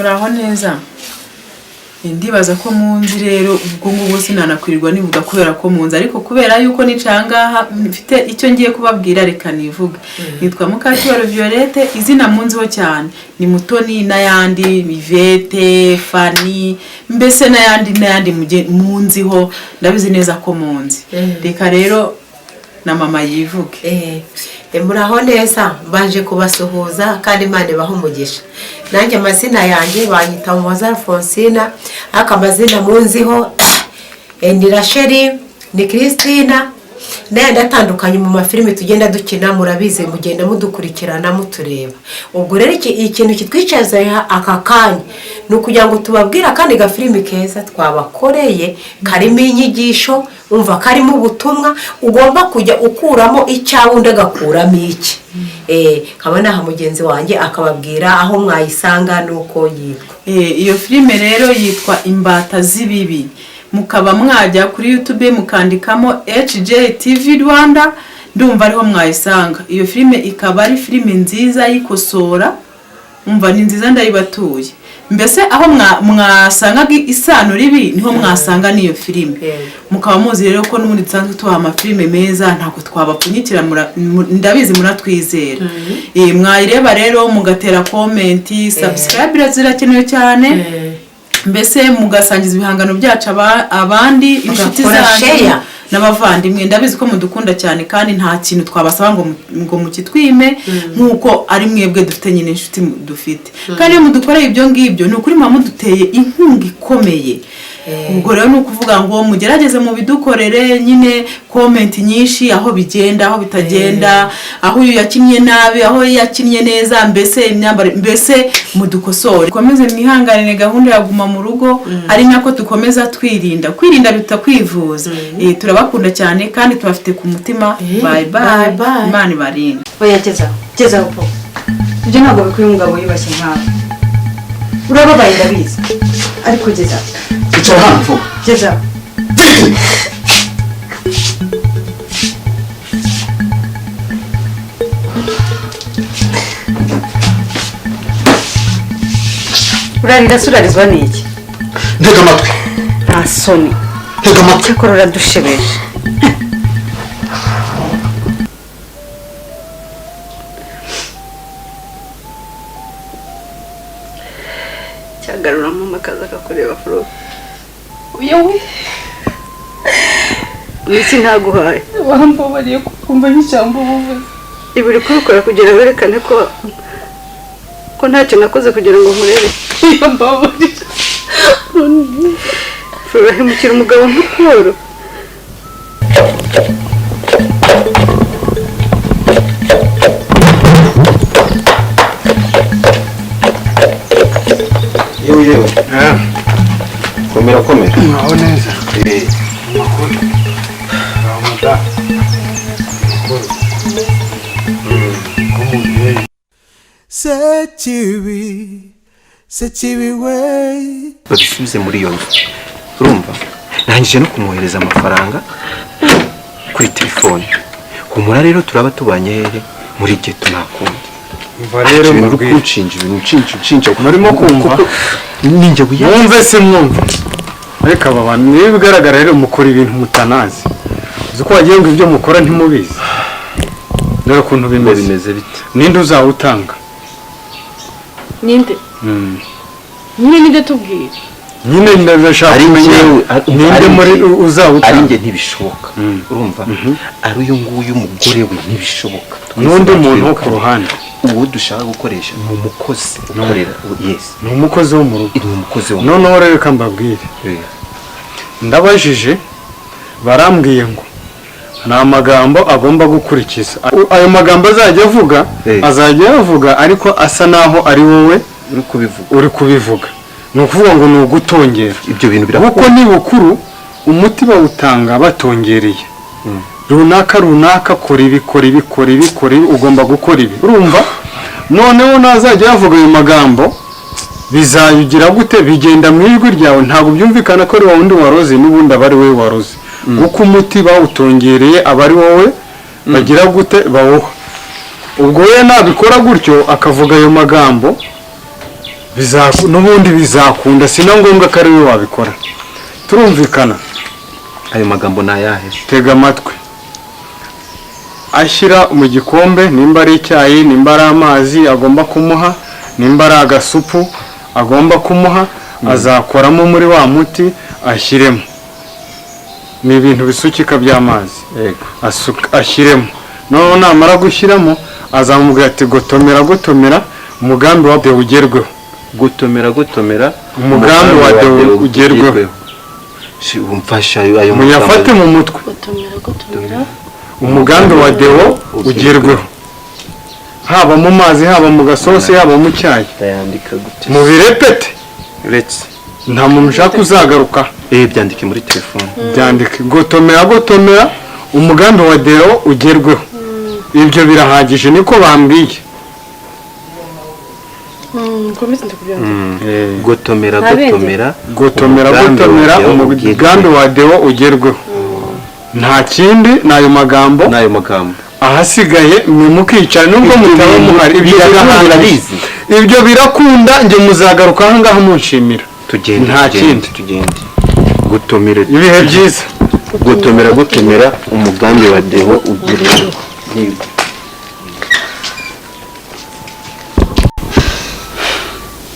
Muraho neza. Ndibaza ko munzi rero, ubwo ngubwo sinanakwirirwa nivuga kubera ko munzi, ariko kubera yuko nicaye aha mfite icyo ngiye kubabwira, reka nivuge. Nitwa Mukakibaru Violette, izina munziho cyane ni Mutoni n'ayandi, Mivete, Fani, mbese n'ayandi n'ayandi munziho, ndabizi neza ko munzi. Reka rero na mama yivuge. Muraho neza, mbanje kubasuhuza kandi Imana ibahe umugisha. Nanjye amazina yanjye banyita Muhoza Alphonsina, ariko amazina munziho ni Rachel, ni Christina n'ayandi atandukanye mu mafilimi tugenda dukina, murabizi, mugenda mudukurikirana mutureba. Ubwo rero ikintu kitwicaza aka kanya ni ukugira ngo tubabwire akandi gafilimi keza twabakoreye karimo inyigisho, umva, karimo ubutumwa ugomba kujya ukuramo icyawe, undi agakuramo iki. Nkaba naha mugenzi wanjye akababwira aho mwayisanga n'uko yitwa. Iyo filime rero yitwa Imbata z'Ibibi, mukaba mwajya kuri YouTube mukandikamo HJ TV Rwanda, ndumva ariho mwayisanga. Iyo filime ikaba ari filime nziza y'ikosora, umva, ni nziza, ndayibatuye. Mbese aho mwasangaga isano ribi niho mwasanga n'iyo filime. Mukaba muzi rero ko n'ubundi dusanzwe tubaha amafilime meza, ntabwo twabapfunyikira, ndabizi muratwizera. Mwayireba rero mugatera comment, subscribe zirakenewe cyane, mbese mugasangiza ibihangano byacu abandi, inshuti Mugakora zanyu share. n'abavandimwe. Ndabizi ko mudukunda cyane kandi nta kintu twabasaba ngo mukitwime, nk'uko ari mwebwe dufite nyine, inshuti dufite. Kandi iyo mudukoreye ibyo ngibyo, ni ukuri muba muduteye inkunga ikomeye. Ubwo rero ni ukuvuga ngo mugerageze mubidukorere nyine, comment nyinshi, aho bigenda, aho bitagenda, aho uyu yakinnye nabi, aho yakinnye neza, mbese imyambaro, mbese mudukosore. Dukomeze mwihanganire gahunda ya guma mu rugo, ari nako dukomeza twirinda. Kwirinda biruta kwivuza. Turabakunda cyane kandi tubafite ku mutima. Bye bye. Bye bye. Imana ibarinde. Oya, gezaho, gezaho po, ibyo ntabwo bikwiye umugabo wiyubashye nkawe. Urababaye ndabizi, ariko gezaho. Icara hano vuba. Gezaho. Urarira se urarizwa n'iki? Ntega amatwi. Nta soni? Ntega amatwi. Cyakora uradushebeje. Cyagaruramo akaza akakureba furo. Yewe! Niki ntaguhaye? Wambabariye kukumva nk'ijambo ubuvuze. Ibi uri kubikora kugira werekane ko ntacyo nakoze kugira ngo nkurere. Mbabarira. Furo, urahemukira umugabo nk'ukoro. Yewe yewe, komera komera. Muraho neza? Amakuru? Muraho madamu? Amakuru k'umubyeyi? Sekibi, sekibi we. Babisubize muri iyo nzu, urumva ndangije no kumwohereza amafaranga kuri telefone. Humura rero, turaba tubanye hehe muri ghetto, ntakundi. Umva rero Ibintu uri mbabwire. kunshinja, ibintu unshinja unshinja. Murimo kumva? Kuko ninjye wiyanze. Mwumve se mwumve, ariko aba bantu, niba bigaragara rero mukora ibintu mutanazi. Uzi ko wagira ngo ibyo mukora ntimubizi? Dore ukuntu Ngo bimeze. Bimeze bite? Ninde uzawutanga? Ninde? Nyine ninde? Tubwire. Nyine ndashaka Ari kumenya njyewe ninde ari muri njye. uzawutanga. Ari njye ntibishoboka, urumva? Ari uyu nguyu umugore we ntibishoboka. Twese N'undi muntu wo ku batwirukanye. ruhande. Uwo dushaka gukoresha ni umukozi ukorera, yes. Ni umukozi wo mu rugo. Ni umukozi wo mu Noneho rero reka mbabwire. Ndabajije barambwiye ngo ni amagambo agomba gukurikiza. Ayo magambo azajya avuga, azajya ayavuga ariko asa naho ari wowe uri kubivuga. Uri kubivuga. Ni ukuvuga ngo ni ugutongera. Ibyo bintu Kuko birakunda. ni bukuru, umuti bawutanga batongereye. Runaka runaka, kora ibi, kora ibi, kora ibi, kora ibi, ugomba gukora ibi. Urumva, noneho nazajya yavuga ayo magambo, bizabigira gute? Bigenda mu ijwi ryawe, ntabwo byumvikana ko ari wa wundi waroze, n'ubundi aba ari wowe waroze, kuko umuti bawutongereye, aba ari wowe bagira gute? Bawuha. Ubwo we nabikora gutyo akavuga ayo magambo. N'ubundi bizakunda, si na ngombwa ko ari we wabikora. Turumvikana? Ayo magambo ni ayahe? Tega amatwi. Ashyira mu gikombe, nimba ari icyayi, nimba ari amazi agomba kumuha, nimba ari agasupu agomba kumuha, azakoramo muri wa muti ashyiremo. Ni ibintu bisukika by'amazi. Yego. Ashyiremo. Noneho namara gushyiramo azamubwira ati gotomera gotomera umugambi wa Deo ugerweho. Gotomera gotomera umugambi wa Deo ugerweho. Si umfasha ayo muyafate mu mutwe. Gotomera gotomera umugambi wa Deo ugerweho, haba mu mazi, haba mu gasosi, haba mu cyayi. Ndayandika gute? Mubirepete. Uretse nta muntu ushaka uzagaruka. Byandike muri telefone. Byandike gotomera gotomera umugambi wa Deo ugerweho. Ibyo birahagije niko bambwiye. Komeza ndakubyandika. Gotomera gotomera gotomera gotomera umugambi wa Deo ugerweho. Nta kindi, n'ayo magambo. N'ayo magambo. Ahasigaye mwe mukicara nubwo mutaba muhari, ibyo birahagije. Ibyo birakunda, nge muzagaruka aha ngaha munshimira. Tugende. Nta kindi. Tugende. Gotomera. Ibihe byiza. Gotomera gotomera umugambi wa Deo ugerweho.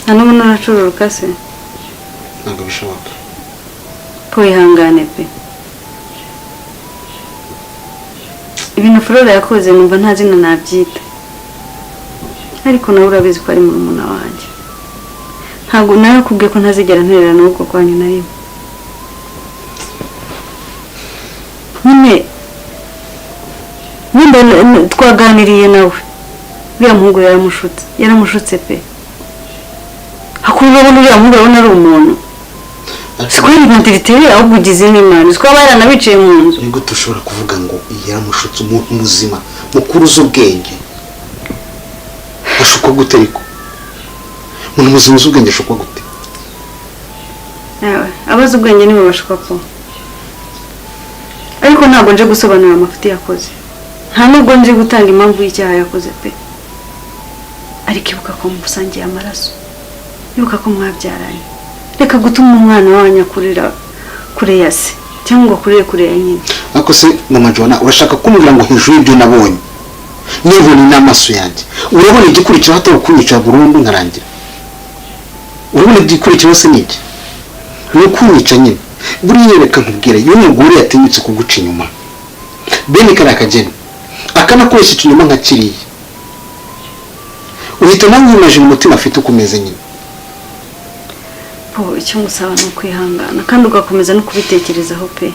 Nta n'ubu nuracururuka se? Ntabwo bishoboka. Po ihangane pe. Ibintu Flora yakoze numva nta zina nabyita. Ariko nawe urabizi ko ari murumuna wanjye. Ntabwo narakubwiye ko ntazigera ntererana n'ubwo kwanyu na rimwe. Nyine wenda twaganiriye nawe. Uriya muhungu yaramushutse, yaramushutse pe. Hakurya ubona uriya muhungu urabona ari umuntu. Siko ari mentalite ye ahubwo ugize n'Imana. Siko aba yaranabicaye mu nzu. Ni gute ushobora kuvuga ngo yaramushutse umuntu muzima mukuru z'ubwenge? Ashukwa gute ariko? Umuntu muzima z'ubwenge ashukwa gute? Yawe, abazi ubwenge nibo bashukwa po. Ariko ntabwo nje gusobanura amafuti yakoze. Nta nubwo nje gutanga impamvu y'icyaha yakoze pe. Ariko ibuka ko musangiye amaraso. Ibuka ko mwabyaranye. Reka gutuma umwana wanyu akurira kure ya se cyangwa ngo akurire kure ya nyina. Ariko se mama Joanna, urashaka kumbwira ngo hejuru y'ibyo nabonye nibonye n'amaso yanjye, urabona igikurikiraho atari ukunyica burundu nkarangira? Urabona igikurikiraho se ni iki? Ni ukunyica nyine. Buriya reka nkubwire, iyo umugore yatinyutse kuguca inyuma bene kariya kageni akanakoresha ikinyoma nka kiriya, uhita nawe wimajina umutima afite uko umeze nyine. Po, icyo ngusaba ni ukwihangana kandi ugakomeza no kubitekerezaho pe.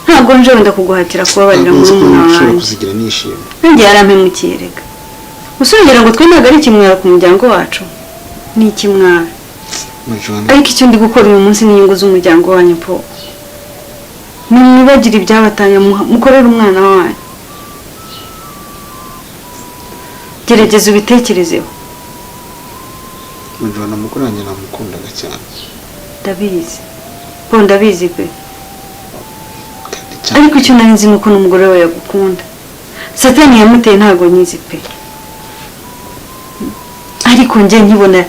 Ntabwo nje wenda kuguhatira kubabarira murumuna wanjye. Kuzigira nishimye. Nanjye yarampemukiye reka. Usongera ngo twe ntabwo ari ikimwaro ku muryango wacu. Ni ikimwaro. Ariko icyo ndi gukora uyu munsi ni inyungu z'umuryango wanyu po. Nimwibagire ibyabatanya mukorere umwana wanyu. Gerageza ubitekerezeho. Joanna mukuru wanjye namukundaga cyane. Ndabizi. Po ndabizi pe. Ariko icyo nari nzi nuko n'umugore we yagukunda. Satani yamuteye ntabwo nyizi pe. Ariko njye nkibona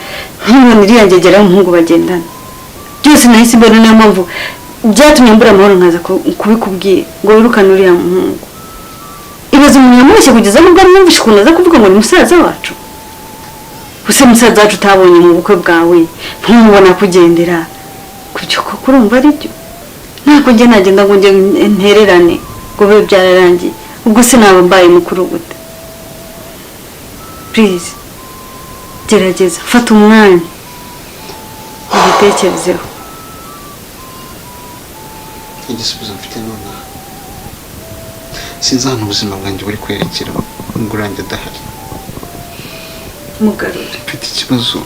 iriya ngegera y'umuhungu bagendana. Byose nahise mbona, niyo mpamvu byatumye mbura amahoro nkaza kubikubwira ngo wirukane uriya muhungu. Ibaze umuntu yamubeshye kugeza nubwo amwumvishe ukuntu aza kuvuga ngo ni musaza wacu. Gusa musaza wacu utabonye mu bukwe bwawe ntumubona kugendera kubyo koko urumva ari byo? Ntabwo njye nagenda ngo njye ntererane ngo bibe byararangiye. Ubwo se naba mbaye mukuru gute? Please gerageza fata umwanya ubitekerezeho. Igisubizo mfite nonaha, sinzi ahantu ubuzima bwanjye buri kwerekera umugore wanjye adahari. Mugarura. Mfite ikibazo.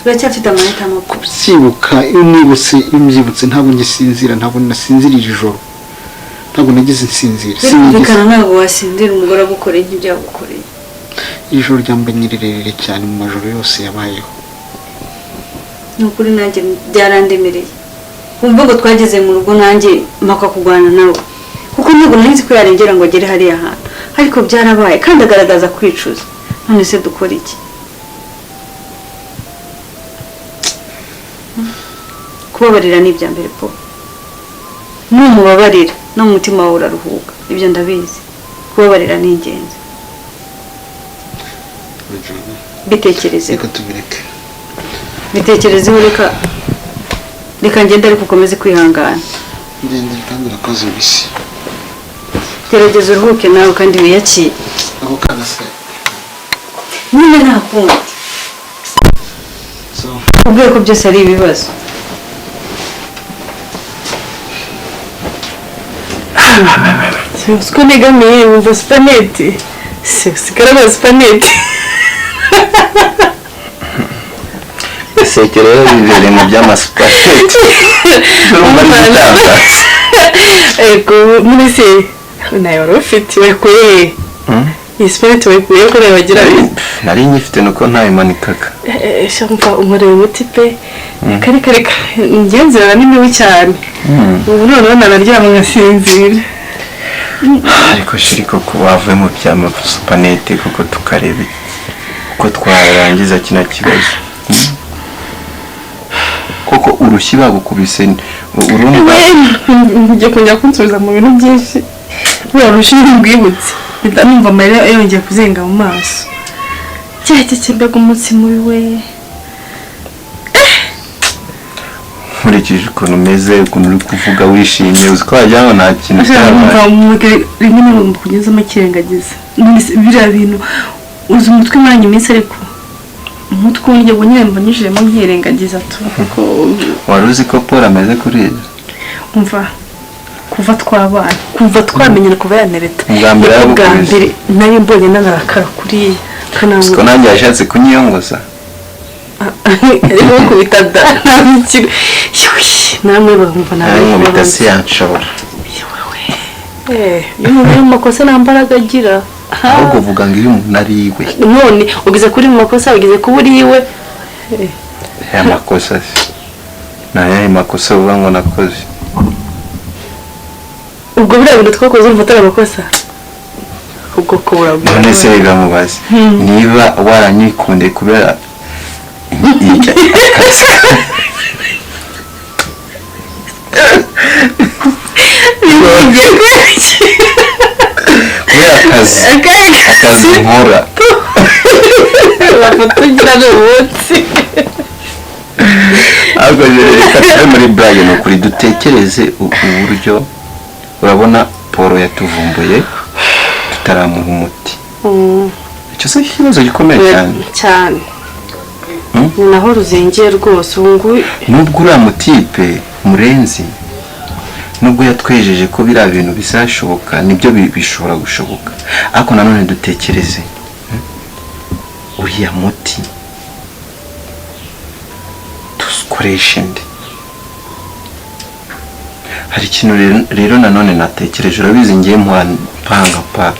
Uracyafite amahitamo. Kubyibuka iyo nibutse, iyo mbyibutse ntabwo ngisinzira, ntabwo nasinzirira ijoro. Ntabwo nagize nsinzira. Birumvikana ntabwo wasinzira umugore agukoreye nk'ibyo yagukoreye. Ijoro ryambanye rirerire cyane mu majoro yose yabayeho. Ni ukuri nanjye byarandemereye. Wumva ngo twageze mu rugo nanjye mpaka kurwana nawe. Kuko ntabwo nari nzi ko yarengera ngo agere hariya hantu. Ariko byarabaye kandi agaragaza kwicuza. None se dukora iki? Kubabarira ni ibya mbere po. Numubabarira no mu mutima wawe uraruhuka, ibyo ndabizi. Kubabarira ni ingenzi. Bitekerezeho. Reka tubireke. Bitekerezeho, reka reka ngende, ariko ukomeze kwihangana. Ngende kandi urakoze bisi. Gerageza uruhuke nawe kandi wiyakire. Ako kana se? Nyine nta kundi. So. Ubwiye ko byose ari ibibazo. Siko negamiye wumva supanete, sigaragaza supanete. Iseke rero bibereye mu by'amasupanete, urumva ari igitangaza. Ego, muri se nayo wari ufite, wayikuye he iyi supanete? Wayikuye ko nayo bagira? Nari nyifite, nuko ntayimanikaga. Mva unkoreye umuti pe. Reka reka, ingenzerana ni mibi cyane ubu, noneho nanaryama nkasinzira. Ariko shiri, koko wavuye mu by'amasupanete kuko tukareba uko twarangiza kino kibazo? Koko urushyi bagukubise urumva? Ngiye kongera kunsubiza mu bintu byinshi. Buriya rushyi rwibutse, mpita numva amarira yongeye kuzenga mu maso. Cye, mbega umunsi mubi we! Nkurikije ukuntu umeze, ukuntu uri kuvuga wishimye, uzi ko wagira ngo nta kintu cyabaye. Numva rimwe na rimwe kugezamo akirengagiza biriya bintu, uzi umutwe maranye iminsi, ariko umutwe wongeye ngo nyine mba nyujijemo nkirengagiza tu, kuko Wari uzi ko Paul ameze kuriya? Umva, kuva twabana, kuva twamenyana, kuva yanereta, Ubwa mbere nibwo bwa yaragukubise. mbere nari mbonye nanarakara kuriya. Uzi ko nanjye yashatse kunyiyongoza? Arimo kubita da, nta mikino. Yuhi, namwe bamva nawe. Nankubita si yanshobora. Iyo umuntu ari mu makosa nta mbaraga agira. Ahubwo uvuga ngo iyo umuntu ari iwe. None ugeze kuri mu makosa, ugeze kuba uri iwe. Aya makosa se ni ayahe makosa uvuga ngo nakoze? Ubwo biriya bintu twakoze urumva atari amakosa? Ubwo ko buragora. None se reka mubaze, niba waranyikundiye kubera akazi kubera akazi nkora, Amafoto ugira ni umunsi. Ahubwo reka tuve muri burage, ni ukuri dutekereze uburyo. Urabona Paul yatuvumbuye tutaramuha umuti. Icyo si ikibazo gikomeye cyane? Cyane. Ni naho ruzingiye rwose ubu ngubu. Nubwo uriya mutipe Murenzi, nubwo yatwejeje ko biriya bintu bizashoboka, nibyo bishobora gushoboka, ariko nanone dutekereze, uriya muti dukoreshe nde? Hari ikintu rero nanone natekereje. Urabizi ngiye mpanga pa,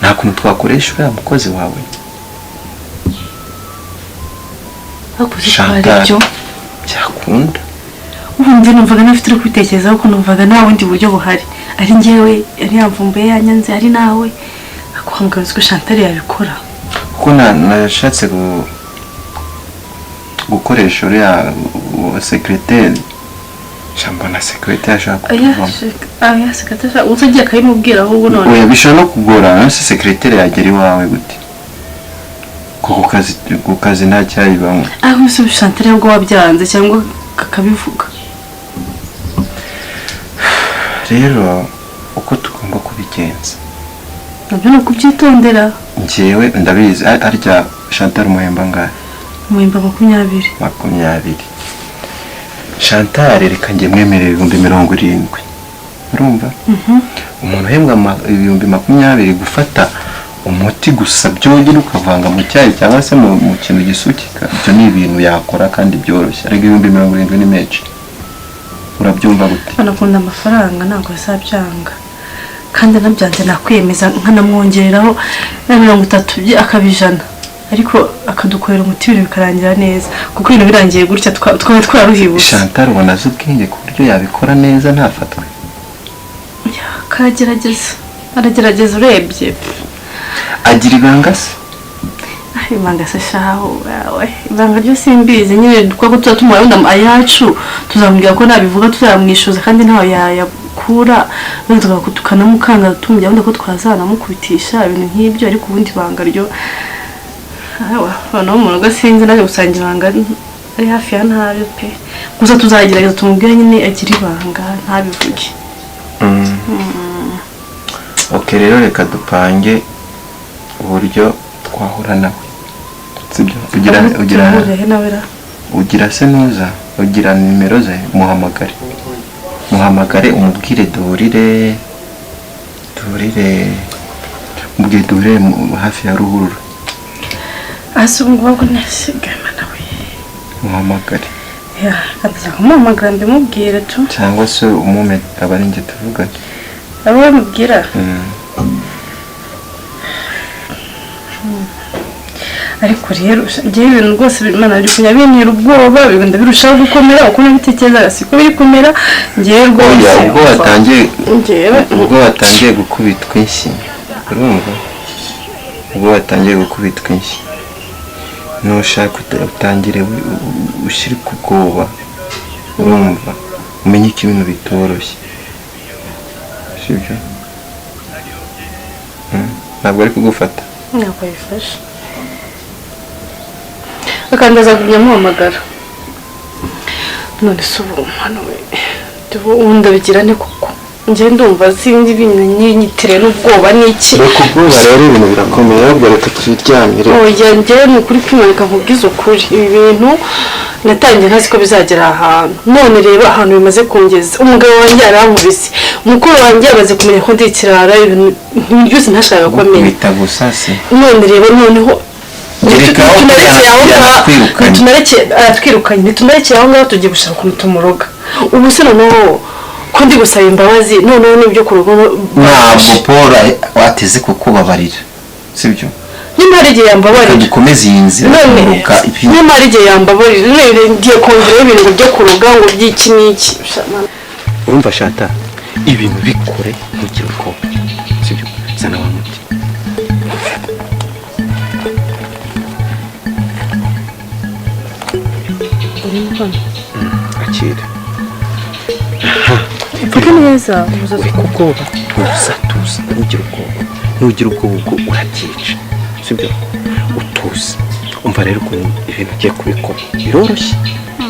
nta kuntu twakoresha uriya mukozi wawe Hakuze twari Chantal. Byo. Byakunda. Ubundi numvaga ntafite uri kubitekerezaho, ko numvaga nta bundi buryo buhari, ari njyewe yari yamvumbuye yanyanze, ari nawe akuhamagara ko Chantal yabikora. Kuko nashatse gukoresha uriya sekireteri, mbona sekireteri ashaka kutuvamo. Aya sekatesha uzagiye akabimubwira ahubwo none. Oya, bishobora no kugorana. None se sekireteri yagera iwawe gute ko ku kazi nta cyayi banywa? Aho se Chantal ubwo wabyanze cyangwa kakabivuga? Rero uko tugomba kubigenza, Nabyo ni ukubyitondera. Njyewe ndabizi. Arya Chantal umuhemba angahe? Umuhemba 20. 20. Chantal reka njye mwemerera 70,000. Urumva umuntu uhembwa 20,000, gufata umuti gusa byonyine ukavanga mu cyayi cyangwa se mu kintu gisukika, ibyo ni ibintu yakora kandi byoroshye. Ariko 70,000 ni menshi. Urabyumva gute? Banakunda amafaranga, ntabwo azabyanga, kandi anabyanze nakwiyemeza nkanamwongereraho na 30 bye akaba 100, ariko akadukorera umuti ibintu bikarangira neza, kuko ibintu birangiye gutya twaba twaruhibutse. Chantal ubona azi ubwenge ku buryo yabikora neza ntafatwe? Karagerageza, aragerageza urebye. Agira ibanga se? Ibanga se shaho we, ibanga ryo simbizi nyine, kuko tuba tumuha wenda ayacu, tuzamubwira ko nabivuga tuzamwishyuza kandi ntawe yayakura, wenda tukanamukanga tumubwira wenda ko twazanamukubitisha ibintu nk'ibyo. Ariko ubundi ibanga ryo, abantu bo mu rugo sinzi, naje gusanga ibanga ari hafi ya ntabyo pe. Gusa tuzagerageza tumubwire nyine agire ibanga, ntabivuge. Ok, rero reka dupange uburyo twahura nawe, sibyo? Ugira Tumuhure he nawe ra? Ugira se nuza ugira nimero ze? Muhamagare umubwire duhurire, mubwire duhurire hafi ya ruhurura. Ase ubu ngubu ntasigama nawe? Muhamagare. Ya, ndaza kumuhamagara mbimubwire tu. Cyangwa se umume aba ari njye tuvugane. Abo bamubwira. Ariko rero ngewe ibintu rwose Imana biri kujya bintera ubwoba, bigenda birushaho gukomera uko nabitekerezaga siko biri kumera ngewe rwose. Oya, ubwo watangiye Ngewe ubwo watangiye gukubitwa inshyi, urumva, ubwo watangiye gukubitwa inshyi, nushaka utangire ushyire ku bwoba, urumva, umenye ko ibintu bitoroshye, sibyo? Ntabwo ari kugufata. Ntabwo bifashe, akandaza kujya amuhamagara. None se ubu hano we, ubu ndabigira nte koko? Njye ndumva sinzi ibintu nyinyitire n'ubwoba n'iki. Reka ubwoba rero, ibintu birakomeye, ahubwo reka twiryamire. Oya, njyewe ni ukuri kwimanika nkubwize ukuri, ibi bintu natangiye ntazi ko bizagera ahantu, none reba ahantu bimaze kungeza. Umugabo wanjye arankubise, mukuru wanjye amaze kumenya ko ndi ikirara, ibintu byose ntashakaga ko amenya. Gukubita gusa se? None reba noneho Gereka aho. ntitunarekeye aho ngaho. Yaratwirukanye. Aratwirukanye, ntitunarekeye aho ngaho, tugiye gushaka ukuntu tumuroga. Ubu se noneho ko ndi gusaba imbabazi, noneho n'ibyo ku rugo? Ntabwo Paul ateze kukubabarira, sibyo? Nyuma hari igihe yambabarira. Reka dukomeze iyi nzira. None kuruka ipi. Nyuma hari igihe yambabarira, none ngiye kongeraho ibintu byo kuroga ngo by'iki n'iki. Urumva shata, ibintu bikore ntugire ubwoba, sibyo? Zana wa muti. Akira. Mvuge neza. Ureka ubwoba, tuza, tuza, ntugire ubwoba. Nugira ubwoba ubwo urabyica, sibyo? Utuze. Umva rero ukuntu ibintu ugiye kubikora biroroshye.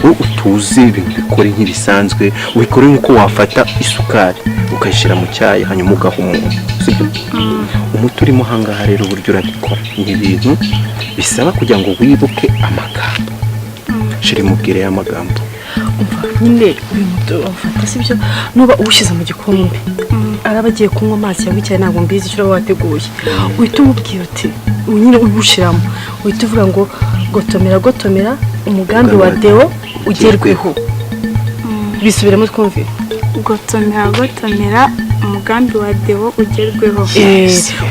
Wowe utuze, ibintu bikore nk'ibisanzwe, ubikore nk'uko wafata isukari ukayishyira mu cyayi hanyuma ugaha umuntu, sibyo? Umuti urimo ahangaha rero, uburyo urabikora ni ibintu bisaba kugira ngo wibuke amagambo. Shira, imubwire y'amagambo. Umva nyine, uyu muti awufata, sibyo? Nuba uwushyize mu gikombe, araba agiye kunywa amazi cyangwa icyayi, ntabwo mbizi icyo uraba wateguye, uhita umubwira uti nyine uwushyiramo, uhita uvuga ngo gotomera, gotomera, umugambi wa Deo ugerweho. Bisubiremo twumve. Gotomera, gotomera, umugambi wa Deo ugerweho.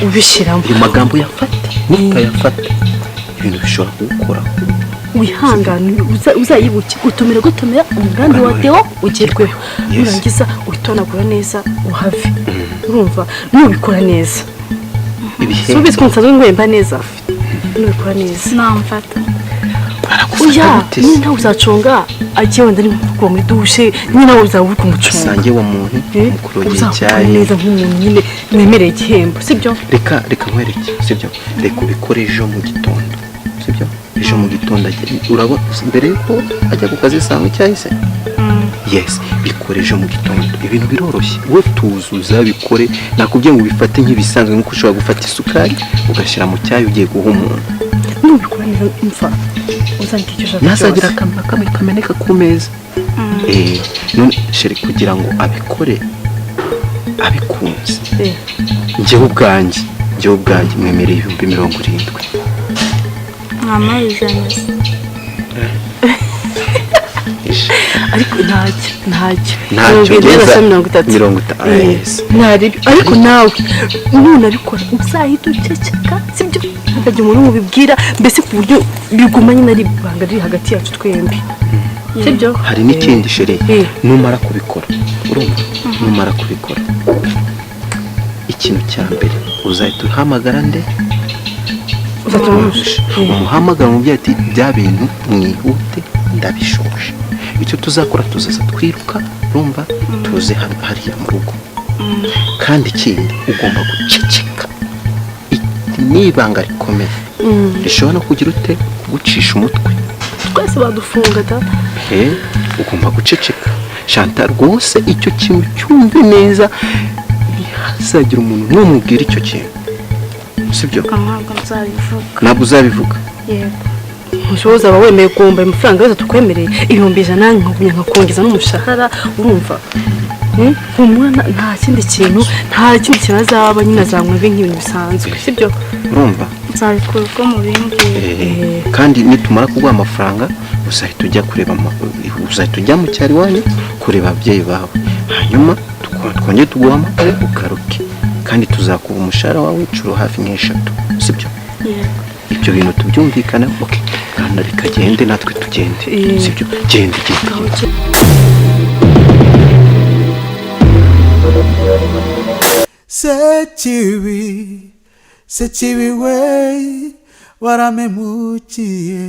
Ubishyiramo. Ayo magambo yafate, nutayafata ibintu bishobora kuwukoraho. Wihangane, uzayibuke: gotomera, gotomera, umugambi wa Deo ugerweho. Yes. Nurangiza uhitonagura neza uhave. Urumva nubikora neza, Ibihe subizi ko nsanzwe ngwemba neza, nubikora neza. Namfata? Aragufata. Oya. Gute se? Nyine nawe uzacunga agiye wenda ari nko kuva muri dushe, nyine nawe uzaba uri kumucunga. Asange wa muntu mukurogera Uzakora icyayi. neza nk'umuntu nyine wemereye igihembo, sibyo? Reka nkwereke, sibyo? Reka ubikore ejo mu gitondo, sibyo? Ejo mu gitondo urabona mbere yuko ajya ku kazi sangwa icyayi se. Yes, bikore ejo mu gitondo, ibintu biroroshye. Wowe tuzi uzabikore, nakubwiye ngo ubifate nk'ibisanzwe, nk'uko ushobora gufata isukari ugashyira mu cyayi ugiye guha umuntu. Nubikora neza, mfa uzambwira icyo ushaka Ntazagira cyose. akantu na kamwe kameneka ku meza. None chéri, kugira ngo abikore abikunze, njyewe ubwanjye mwemereye 70,000. Mwamaye 100 se? Ariko ntacyo, ntacyo. Ntacyo. 70 Ngeza na 30. 30, yes. Ntaribi, ariko nawe nunabikora uzahita uceceka, sibyo? Ntukajya umuntu ubibwira, mbese ku buryo biguma nyine ari ibanga riri hagati yacu twembi, sibyo? Hari n'ikindi chéri. Eh. Numara kubikora, urumva, numara kubikora, ikintu cya mbere uzahita uhamagara nde? Uzatumuhusha. Umuhamagara umubyeyi ati bya bintu mwihute, ndabishoje. Icyo tuzakora, tuzaza twiruka, urumva, tuze hano hariya mu rugo. Kandi ikindi, ugomba guceceka. Iki ni ibanga rikomeye rishobora no kugira ute, kugucisha umutwe. Twese badufunga da. He, ugomba guceceka, Chantal. Rwose icyo kintu cyumve neza, ntihazagire umuntu n'umubwira icyo kintu, sibyo? Ntabwo nzabivuga. Ntabwo uzabivuga? Yego. Ntushoboza, aba wemeye guhomba ayo mafaranga yose tukwemereye, 100,000, nkagumya nkakongeza n'umushahara, urumva? Humura, nta kindi kintu, nta kindi kintu azaba nyine, azanywa ibi nk'ibintu bisanzwe, sibyo? Urumva? Nzabikora uko mubimbwiye. Kandi nitumara kuguha amafaranga, uzahita ujya kureba uzahita ujya mu cyaro iwanyu kureba ababyeyi bawe, hanyuma twongere tuguhamagare ugaruke, kandi tuzakuba umushahara wawe inshuro hafi nk'eshatu, sibyo? Yego. Ibyo bintu tubyumvikana. Okay, kandi reka gende, natwe tugende. Sibyo? Genda, genda, genda. Sekibi, sekibi we, waramemukiye.